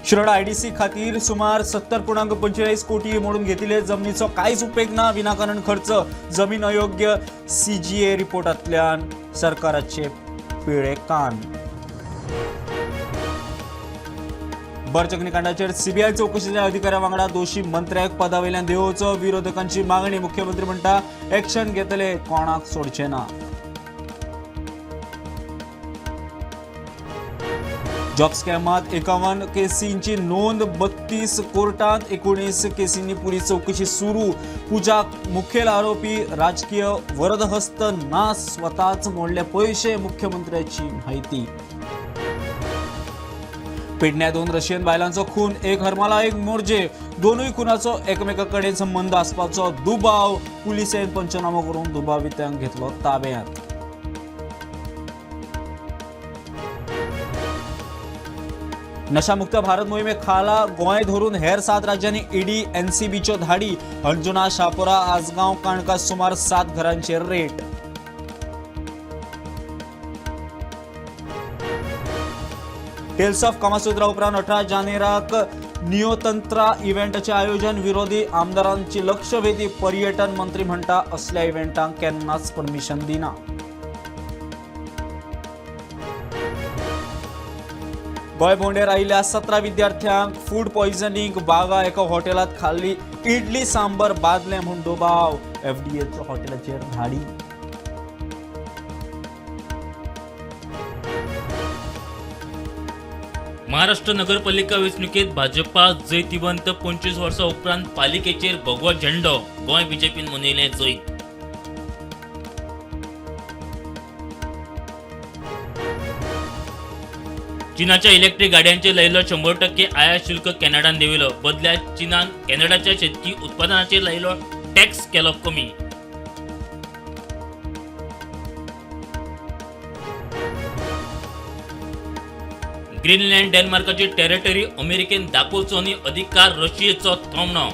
Shiroda IDC खातीर सुमार 70.45 कोटी मोडून घेतिल्ले जमनीचो कांयच उपेग ना, विनाकारण खर्च, जमीन अयोग्य, सीजीए रिपोर्टांतल्यान सरकाराचे पिळे कान. बर्च अग्निकांडाचेर सीबीआय चवकशेच्या अधिकाऱ्या वांगडा दोशी मंत्र्याक पदावयल्यान देंवोवचो, विरोधकांची मागणी. मुख्यमंत्री म्हणटा एक्शन घेतले, कोणाक सोडचे ना. जॉब स्कॅमात 51 केसींची नोंद, 32 कोर्टात 19 केसींनी पुलीस चौकशी सुरू. पूजा मुखेल आरोपी, राजकीय वरदहस्त ना, स्वतःच मोडले पैसे, मुख्यमंत्र्याची माहिती. पेडण्या 2 रशियन बायलांचो खून, एक हरमाला एक मोरजे, दोनूय खुनाचो एकमेका कडेन संबंद आसपाचो दुबाव. पुलिसेन पंचनामो करून दुबावितांक घेतलो ताब्यात. नशामुक्त भारत मोहिमे खाला गोंय धरून हेर 7 राज्यांनी ईडी एनसीबीच्यो धाडी. अंजुना, शापोरा, आजगांव, काणका सुमार 7 घरांचेर रेट. टेल्स ऑफ कामासुत्रा उपरांत 18 जानेराक नियोतंत्रा इव्हेंटाचे आयोजन, विरोधी आमदारांची लक्षवेधी. पर्यटन मंत्री म्हणटा असल्या इव्हेंटांक केन्नाच परमिशन दिना. गोंय भोंवडेर आयिल्ल्या 17 विद्यार्थ्यांक फूड पॉयझनिंग, बागा एका हॉटेलांत खाल्ली इडली सांबर बादलें म्हूण दुबाव, एफडीएचो हॉटेलाचेर धाडी. महाराष्ट्र नगरपालिका वेंचणुकेत भाजपा जैतिवंत. 25 वर्सां उपरांत पालिकेचेर भगवो झेंडो. गोंय बीजेपीन मनयलें जैत. चीनाच्या इलेक्ट्रिक गाड्यांचेर लायिल्लो 100% आयात शुल्क कॅनडान देंवयलो. बदल्यात चीनान कॅनडाच्या शेतकी उत्पादनाचेर लायिल्लो टॅक्स केलो कमी. ग्रीनलँड डेन्मार्काची टेरिटरी अमेरिकेन दाखोवचो आनी अधिकार रशियेचो थोमणो.